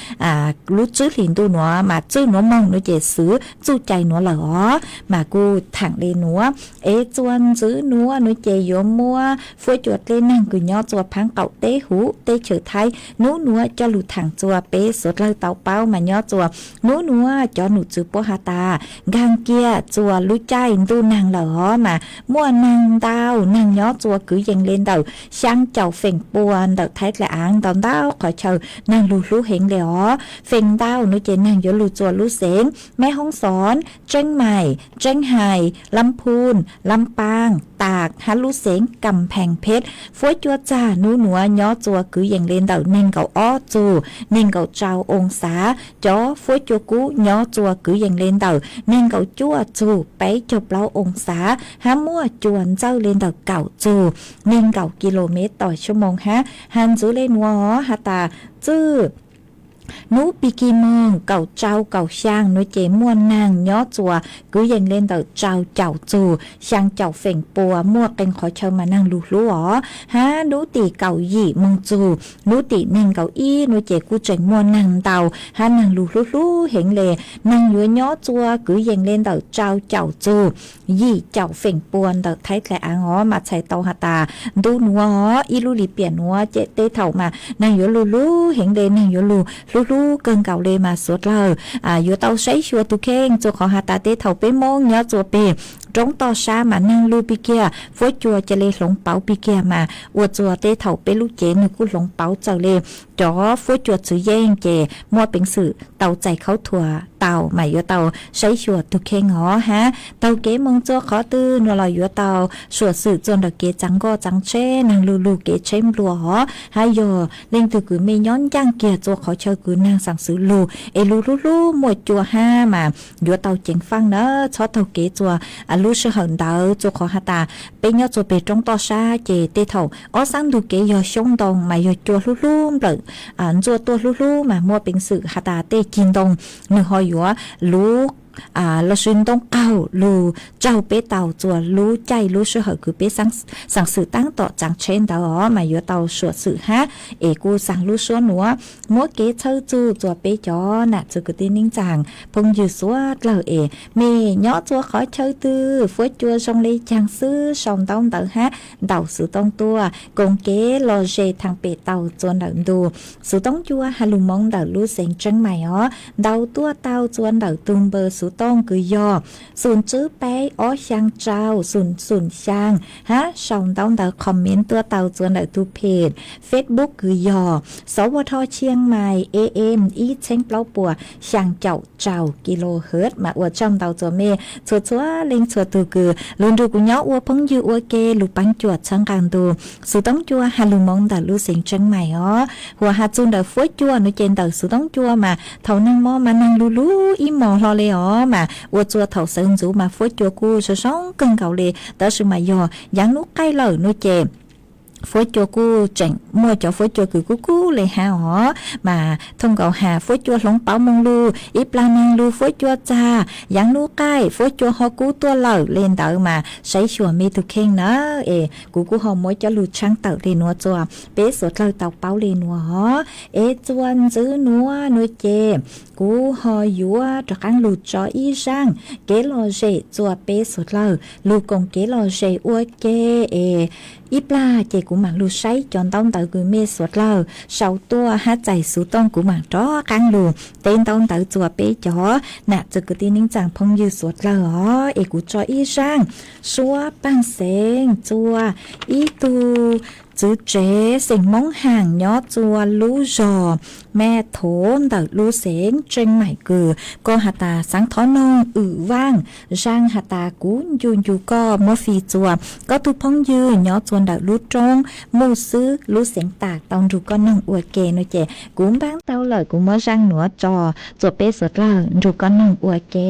lub tswb hli ntuj nuav mas txij nuav moog nuav ces xwv txuj cai nuav lawm os. Mas kuv thaam le nuav es txuas ntxiv nuav nuav ces yuav muab fuab cua dlej neeg kws nyob rua phaab qaum teb huv teb chaws Thaib nub nuav coj lug thaam rua peb suav dlawg tau paub. Mas nyob rua nub nuav cov num tswv puab has tas nkaag kiag rua lub caij ntuj naag lawm os mas muaj neeg ntau neeg nyob rua kwv yees le ntawm xyaa caum feem pua ntawm Thaib dlaim aav ntau ntau qhov chaw neeg lug hlub heev le os. Feem ntau nuav ces neeg yuav lug rua lub xeev Meb Hoob Xoob, Tseeb Maim, Tseeb Hais, Lab Phooj, Lab Paaj, Taam hab lub xeev Kam Pheej Pheb. Fuab cua txag nub nuav nyob rua kwv yees le ntawm neeg nkaum ob txug neeg nkaum rau oo xav. Cov fuab cua kub nyob rua kwv yees le ntawm neeg nkaum cuaj txug peb caug plaub oo xav hab muaj cua ntxawj le ntawm kaum txug neeg nkaum kis lus mev tom xuab moos hab. Has ntxiv le nuav has tas txij nub pig kig moog kaum rau kaum xyaa nuav ces muaj neeg nyob rua kwv yees le ntawm rau caum txug xyaa caum feem pua muaj qee qhov chaw mas neeg lug hlub os. Hab nub tim kaum yim moog txug nub tim neeg nkaum ib nuav ces kuj tseem muaj neeg ntau hab neeg lug hlub hlub heev le. Neeg yuav nyob rua kwv yees le ntawm rau caum txug yim caum feem pua ntawm Thaib dlaim aav os mas txhais tau has tas ntu nuav ib lub lim piam nuav ces tej thaum mas neeg yuav lug hlub heev le, neeg yuav lug hlub hlub kawg nkaus le mas suav dlawg yuav tau saib xyuas tug kheej rua qhov has tas tej thaum peb Moob nyob rua peg roob toj sab mas neeg lug pig kiag fuab cua ca le hloov pauv pig kiag mas ua rua tej thaum peb lub cev nwg kuj hloov pauv txawm le cov fuab cua txwv yeej ces muaj peev xwm tau txais khaub thuas tau mas yuav tau saib xyuas tug kheej os hab taug kev moog rua qhov twg nuav los yuav tau suam xwm rua ntawm kev tsaav nkoj tsaav tsheb, neeg lug lug kev tsheb nplua os. Hab yog leej twg kws mej nyob ncaaj kiag rua qhov chaw kws neeg xaam xwm lug es lug hlub hlub muaj cua hab mas yuav tau ceev faaj na, txhob taug kev rua Lub sij hawm ntawd txua qhov has tas peb nyob txua peg roob toj sab ces tej thaum ob xab ntug kev yog xyoob ntoo mas yog cua hlub hlub nplawm, ntxuaj tuaj hlub hlub mas muaj peev xwm has tas tej cig ntoo nws ho yuav luv los sis ntoo qaug lug raug peb tau txua lub caij lub sij hawm kws peb xaam xwm taab tom txaav tsheb ntawd os mas yuav tau suam xwm hab. Es kuj xaa lub suab nuav muab kev txhawb txug txua peb cov nam txiv kwv tij neej tsaa phooj ywg suav dlawg es mej nyob txua qhov chaw twg, fuab cua zoo le caag xwb sau ntaub ntawv hab ntaus xuv tooj tuaj koom kev lom zem thaam pem tau txua ntawm ntu. Xuv tooj cua has lug moov ntawm lub xeev Tseeb Maim os, ntaus tuaj tau txua ntawm tug npawb xuv tooj kws yog xum tswb peb ob xyaa rau xum xum xyaa hab sau ntaub ntawv comment tuaj tau txua ntawm tug page Facebook kws yog Sov Ua Tho Chiang Mai A M ib txheeb plaub puas xyaa caum rau kilohertz mas ua tsaug ntau txua mej txhua txhua leej txhua tug kws lug nrug kuv nyob ua phooj ywg ua ke lug paab cuam txhawb nqaa ntu. Xuv tooj cua has lug moov ntawm lub xeev Tseeb Maim os, huam has txug ntawm fuab cua nuav ces ntawm xuv tooj cua mas thaum neeg mob mas neeg lug lug ib mos hlo le os mas ua txua thaum sawv ntxuv mas fuab cua kuj zoo zoo kawg nkaus le. Tab sis mas yog yaav nub qaij lawm nuav ces fuab cua kuj tseem muaj cov fuab cua kws kub kub le hab os mas thooj nkaus has fuab cua hloov pauv moog lug ib plag neeg lug fuab cua txag, yaav nub qaij fuab cua ho kub tuaj lawm le ntawd mas saib xyuas mej tug kheej na. Es kuv kuj ho muab cov lug tshaab tawm le nuav txua peb suav dlawg tau paub le nuav os. Es txua ntxiv nuav nuav ces kuv ho yuav rov qaab lug tso ib zaaj kev lom zem txua peb suav dlawg lug koom kev lom zem ua ke es ib plag ces kuv maam lug saib cov ntaub ntawv kws mej suav dlawg sau tuaj hab txais xuv tooj kuv maam rov qaab lug teb ntaub ntawv txua peb cov nam txiv kwv tij neej tsaa phooj ywg suav dlawg os. Es kuv tso ib zaaj suab paag xeev txua ib tug txwv tsev xeem Moob Haam nyob txua lub zog Mej Thov ntawm lub xeev Tseeb Maim kws koj has tas xaav thov noog wm vaaj zaaj has tas kuv ncu ncu koj muab fij txua koj tug phooj ywg nyob txua ntawm lub roob Muj Xwb lub xeev tas tau nrug koj noog ua ke nuav ces kuv npaab tau lawm kuv muab zaaj nuav tso txua peb suav dlawg nrug koj noog ua ke.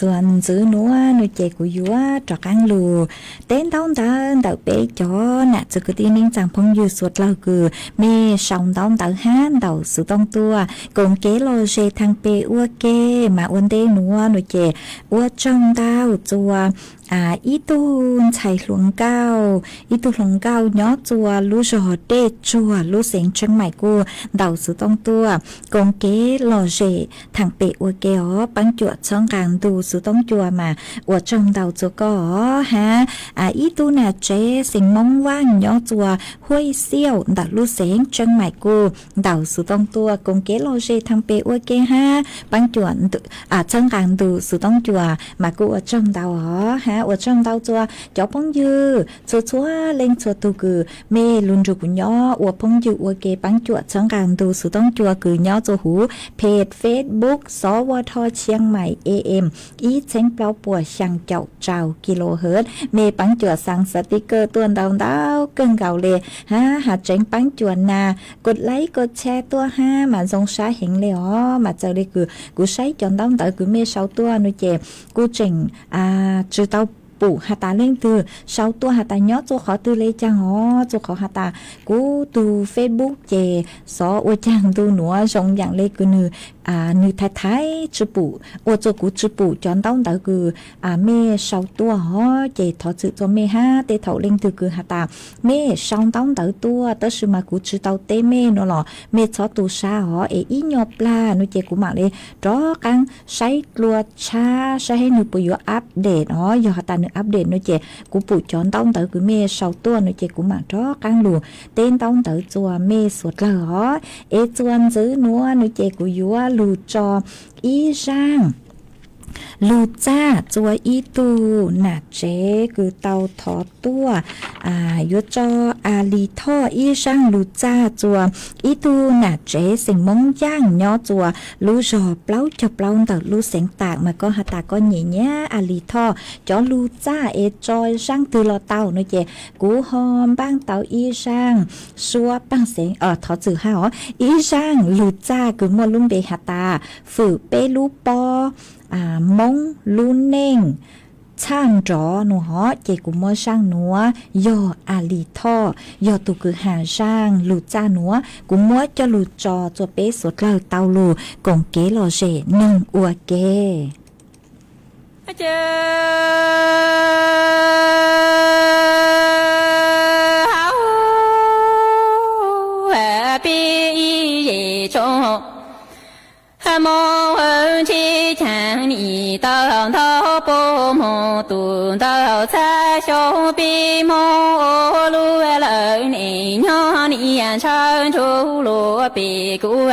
Txuas ntxwv nuav nua ces kuv yuav rov qaab lug teb ntaub ntawv ntawm peb cov nam txiv kwv tij neej tsaa phooj ywg suav dlawg kws mej sau ntaub ntawv hab ntaus xuv tooj tuaj koom kev lom zem thaam pem ua ke. Mas ua ntej nuav nua ces ua tsaug ntau txuas ib tug ntxhais hluas nkauj, ib tug hluas nkauj nyob txuas lub zog Dej Tsuag lub xeev Tsheej Maim kuj ntaus xuv tooj tuaj koom kev lom zem thaam pem ua ke os. Paab cuam txhawb nqaa ntu xuv tooj cua mas ua tsaug ntau txuas koj os hab ib tug nam tsev xeem Moob Vaaj nyob txuas Huaj Xiauj ntawm lub xeev Tsheej Maim kuj ntaus xuv tooj tuaj koom kev lom zem thaam pem ua ke hab paab cuam txhawb nqaa ntu xuv tooj cua mas kuj ua tsaug ntau os hab ua tsaug ntau txuas cov phooj ywg txhua txhua leej txhua tug kws mej lug nrug kuv nyob ua phooj ywg ua ke paab cuam txhawb nqaa ntu xuv tooj cua kws nyob txuas huv phem Facebook Xov Vaj Thoj Chiang Mai A M ib txheeb plaub puas xyaa caum rau kilohertz. Mej paab cuam xaa xav ti kawj tuaj ntau ntau kawg nkaus le hab has tseev paab cuam nas kod laib kod tshare tuaj hab mas zoo sab heev le os. Mas txawm le kws kuv saib cov ntaub ntawv kws mej sau tuaj nua ces kuv tseem tsi tau pum has tas leej twg sau tuaj has tas nyob txuas qhov twg le caag os. Txuas qhov has tas kuv tug Facebook ces xov ua caag ntu nuav zoo yaam le kws nwg, nwg thaiv thaiv tsi pum ua txuas kuv tsi pum cov ntaub ntawv kws mej sau tuaj os. Ces thov txwm txuas mej hab tej thaum leej twg kws has tas mej sau ntaub ntawv tuaj tab sis mas kuv tsi tau teb mej nua los mej txhob tu sab os es ib nyuag plag nua ces kuv maam le rov qaab saib dlua tshab saib nwg puas yuav update os. Yog has tas nwg update nua ces kuv pum cov ntaub ntawv kws mej sau tuaj nua ces kuv maam rov qaab lug teb ntaub ntawv txuas mej suav dlawg os. Es txuas ntxwv nuav nua ces kuv yuav lug tso ib zaaj lug txaj txuas ib tug nam tsev kws tau thov tuaj, yuav tso A Lis Thoj ib zaaj lug txaj txuas ib tug nam tsev xeem Moob Yaaj nyob txuas lub zog plaub caug plaub ntawm lub xeev Taam. Mas koj has tas koj nyem nyab A Lis Thoj cov lug txaj es tso zaaj twg los tau nua ces kuv ho npaaj tau ib zaaj suab paaj xeev, thov txwm hab os, ib zaaj lug txaj kws muaj lub npe has tas Fwm Peb Lub Pob Moob Lub Neej Txhaj Nrov nua hov. Ces kuv muab zaaj nuav yog A Lis Thoj yog tug kws has zaaj lug txaj nuav, kuv muab coj lug tso txuas peb suav dlawg tau lug koom kev lom zem noog ua ke. Peb ib zej tsoom Hmoob ntsib chaang nim tau ntau puj moog tus ntau txhaj xyoo peb Hmoob ua lub lawm nim nyob nim ntshaw ntsug lug pem kuv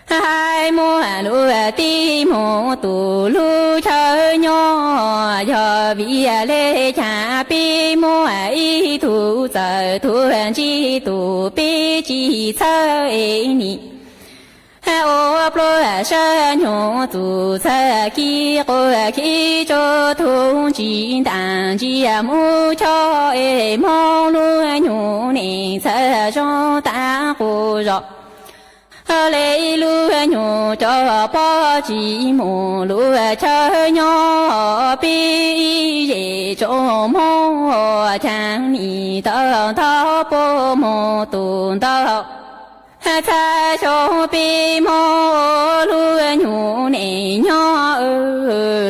hais muaj lub tij moog tus lub chaw nyob yog vim le chaam peb muaj ib tug txawm tuag ntsib tus peb tsis txhawj es nim ua pluag sab nyuj txug txhaj kib quas khib tsuj tug ntsis ntaam ntsia mus chob es Hmoob lub nyuj neej txhaj zoo taag quas zos. Le lub nyuj cov pob tsis mus lub chaw nyob peb ib zej tsoom Hmoob chaang nim tau ntau puj moog tus ntau txhaj xyoo peb Hmoob ua lub nyuj neej nyob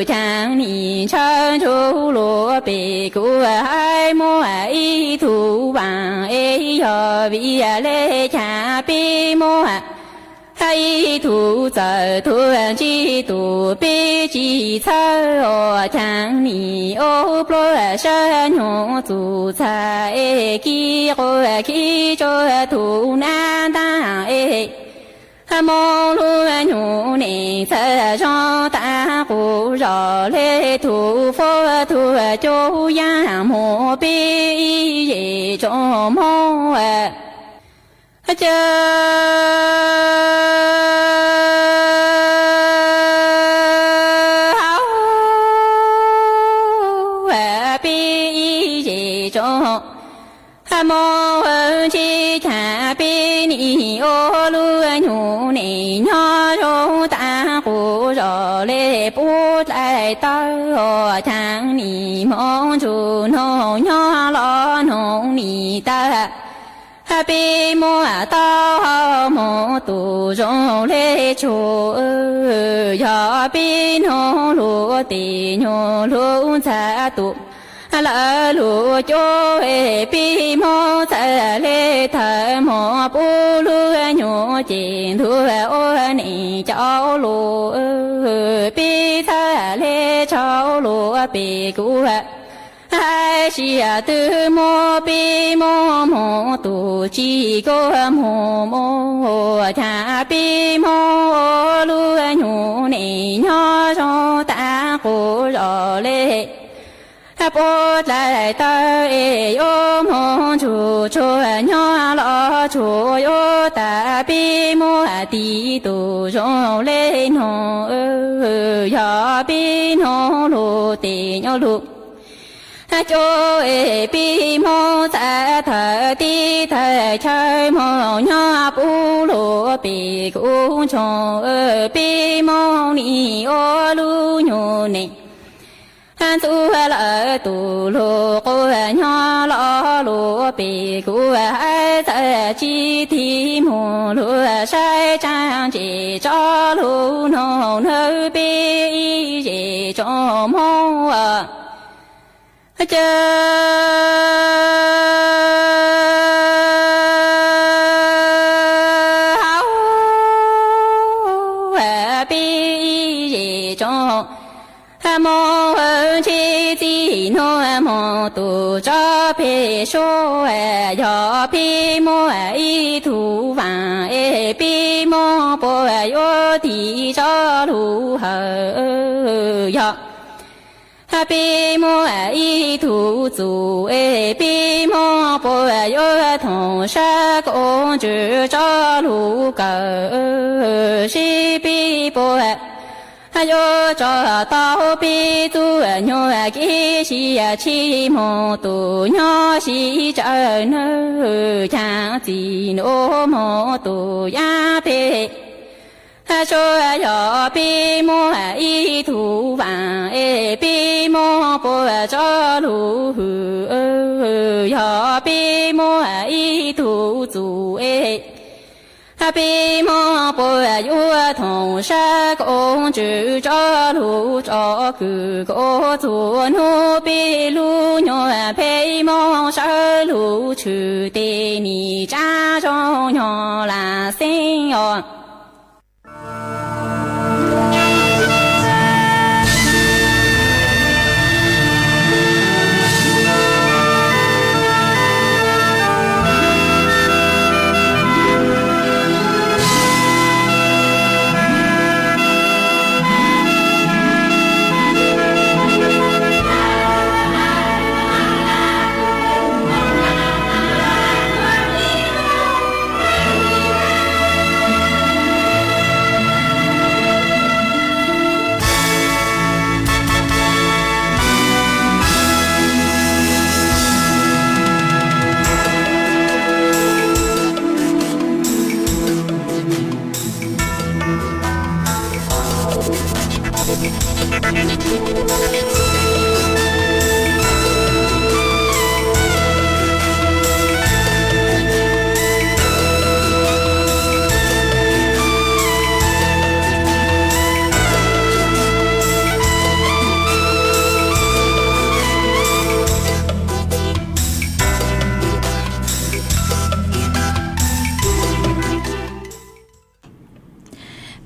chaang nim ntshaw ntsug lug pem kuv hais muaj ib tug vaam es yog vim le chaam peb muaj ib tug txawm tuag ntsib tus peb tsis txhawj os chaang nim ua pluag sab nyuj txug txhaj es kib quas khib tsuj tug nab ntaag es Hmoob lub nyuj neej txhaj zoo taag quas zos le tug fuab tug cub yaam moog peb ib zej tsoom Hmoob caw hauv peb ib zej tsoom Hmoob ntsib chaang peb nim ua lub nyuj neej nyob zoo taag quas zos le puab dlai tawb, caav nim hmoov ntsuj noog nyob los noog nim tawg. Peb muab taub hau mus tus zoo le tsuag, yog peb noog luag tes nyuag lug ntxhab tus lawv lug cuab, peb muab txhaj le thawm mus pub lub nyuag ces ntuag ua neeg cov lug, peb txhaj le tshau lug pem kuv hais tias twb muab peb muab mus tus tsis kuj mus mus, cas peb muab ua lub nyuag neej nyob zoo tag quv zos le. Puab dlaim tawb es yuav moog tsuag tsuag nyob los tsuag yuav tas, peb muab tis tus zoo le noog, yog peb noog lug tes nyob lug cuab, peb muab txhaj thawm teb thawm chaw moog nyob pub lug pem kuv ntsoog, peb moog nim ua lub nyuag neej ntxuag lawm tus lug quas nyob los lug pem kuv hais txhaj tsis tig moog lug saib tsaab ntsis tso lug noog nawb peb ib zes tsoom Moob. Caw hauv peb ib zes tsoom Moob, ntshe txij nuav moog tus tso peg suab, yog peb muaj ib tug vaam es peb Moob puas yuav tig tso lug hawm, yog peb muaj ib tug txuj es peb Moob puas yuav thoom sab koob ntswg tso lug kawm, seb peb puas yuav tso tau peb txuj nyuag kev sib tshim moog tus nyob sib tsawv nawb, caag txij nuav moog tus yav peg suab, yog peb muaj ib tug vaam es peb Moob puas tso lug hwm, yog peb muaj ib tug txuj es peb Moob puas yuav thoom sab koob ntswg tso lug tso kws koj txuj nub peb lub nyuag peb Moob sawv lug tshwm tes nim tsaab zoo nyog lam xeeb os.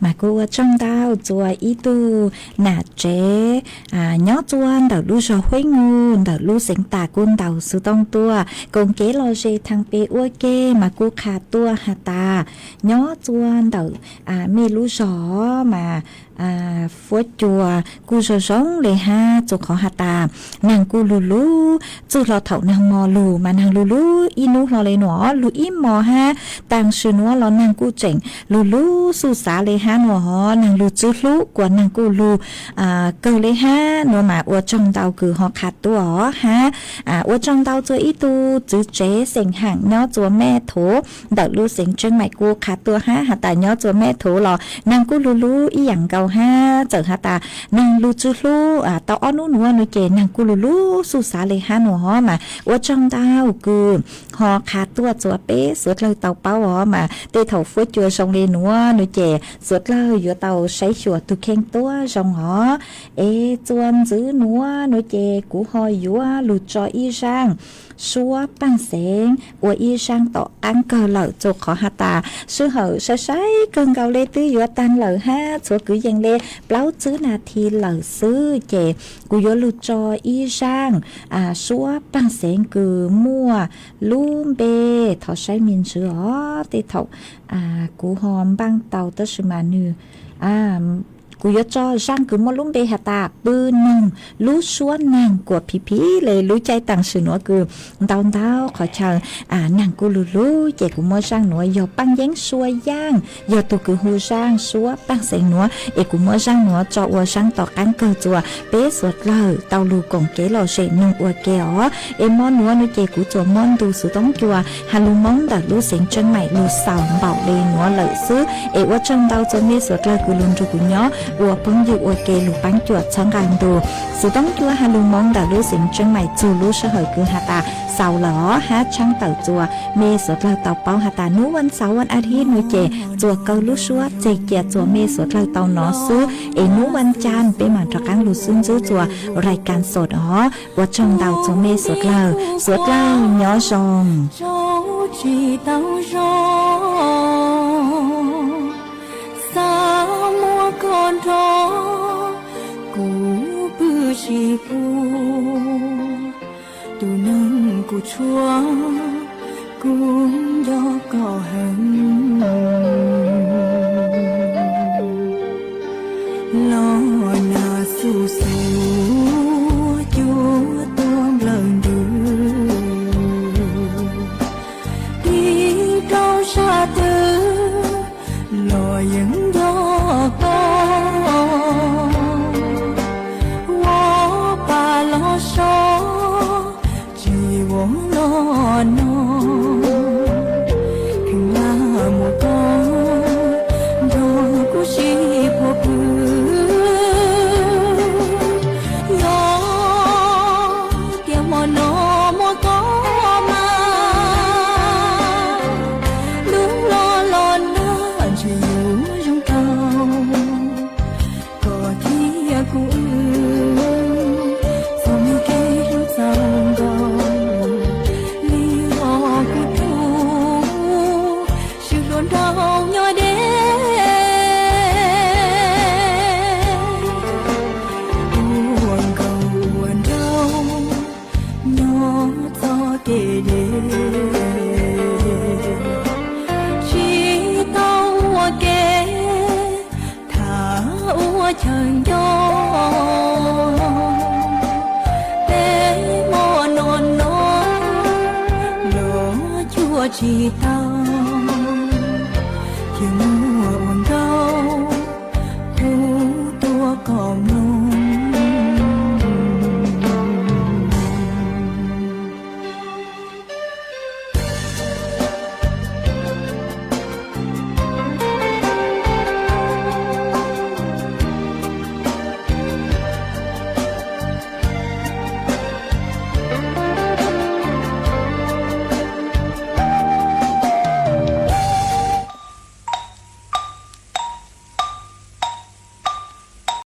Mas kuj ua tsaug ntau txua ib tug nam tsev nyob txua ntawm lub zog Huib Nus ntawm lub xeev Tam Kuj Ntaus Xwm Tooj tuaj koom kev los ze thaab peb ua ke mas kuj qha tuaj has tas nyob txua ntawm mej lub zog mas fuab cua kuj zoo zoo le hab txug qhov has tas naag kuj lug lug, txug hlo thaum naag mos lug mas naag lug lug ib nub hlo le nuav lug ib mos hab taag sim nuav los naag kuj tseem lug lug xuj xav le hab nuav hov, naag lug txwv hlub kuas naag kuj lug kawg le hab nuav mas ua tsaug ntau kws ho qha tuaj hab ua tsaug ntau txua ib tug txwv tsev xeem Haam nyob txua Mej Thuv ntawm lub xeev Tseeb Maim kuj qha tuaj hab has tas nyob txua Mej Thuv los naag kuj lug lug ib yaam nkaus. hab txawm has tas neeg lug tsw hlub tau ob nub nuav nuav ces neeg kuj lug lub xub xav le hab nuav hov mas ua tsaug ntau kws ho qha tuaj txuas peb suav dlawg tau paub os mas tej thaum fuab cua zoo le nuav nuav ces suav dlawg yuav tau saib xyuas tug kheej tuab zoo os. Es txuas ntxiv nuav nuav ces kuv ho yuav lug tso ib zaaj suab paaj xeev ua ib zaaj tom qaab kawg lawm, txug qhov has tas sij hawm sai sai kawg nkaus le twb yuav taag lawm hab txhua kwv yees le plaub tsib nas this lawm xwb ces kuv yuav lug tso ib zaaj suab paaj xeev kws muaj lub npe, thov saib me ntswv os, tej thaum kuv ho npaaj tau tab sis mas nwg kuv yuav tso zaaj kws muaj lub npe has tas pw noog lub suab naag kuas phiv phiv le lub caij taam sim nuav kws ntau ntau qhov chaw naag kuj lug lug ces kuv muab zaaj nuav yog Paaj Yeeb Sua Yaaj yog tug kws hu zaaj suab paaj xeev nuav es kuv muab zaaj nuav tso ua zaaj tom qaab kawg txuas peb suav dlawg tau lug koom kev lom zem noog ua ke os. Es mo nuav nuav ces kuv txuas muab ntu xov tooj cua has lug Moob ntawm lub xeev Tsheej Maim lug xaus npaum le nuav lawm xwb es ua tsaug ntau txuas mej suav dlawg kws lug nrug kuv nyob ua phooj ywg ua ke lug paab cuam txhawb nqaa ntu xov tooj cua has lug Moob ntawm lub xeev Tsheej Maim txug lub sij hawm kws has tas xaus lawm os hab tshaab tawm txuas mej suav dlawg tau paub has tas nub vaj xaus vaj a thiv nuav ces txuas kaw lub suab txeg cia txuas mej suav dlawg tau nov xwb es nub vaj caag peb maam rov qaab lug xub ntsib txuas rais kas sot os. Ua tsaug ntau txuas mej suav dlawg, suav dlawg nyob zoo. Tsis tau zoo, xav muab koj nrog kuv pw tsis pub. Tus neeg kuv tshuav, kuv nco koj heev. Los nag xuj xuav cuab tuag nplawg ntws, tig rau sab twg los yeej nco koj. Ua pa los so, tsis ua los no, kheev lam muaj koj nrog kuv sib puag pw. Yog tias hmo no muaj koj mas, lub hlob los nag ntshe yuav zoo tau. Koj thiab kuv wb txoj kev hlub txaus nkaus li os kuv tub, sib hlub nrog nyob deb. Ua nkaus ua nraug nyob txoj kev deb, tsis tau ua ke tham ua chaw nco. Peb hmo no no los cuag tsis tau, thiaj mus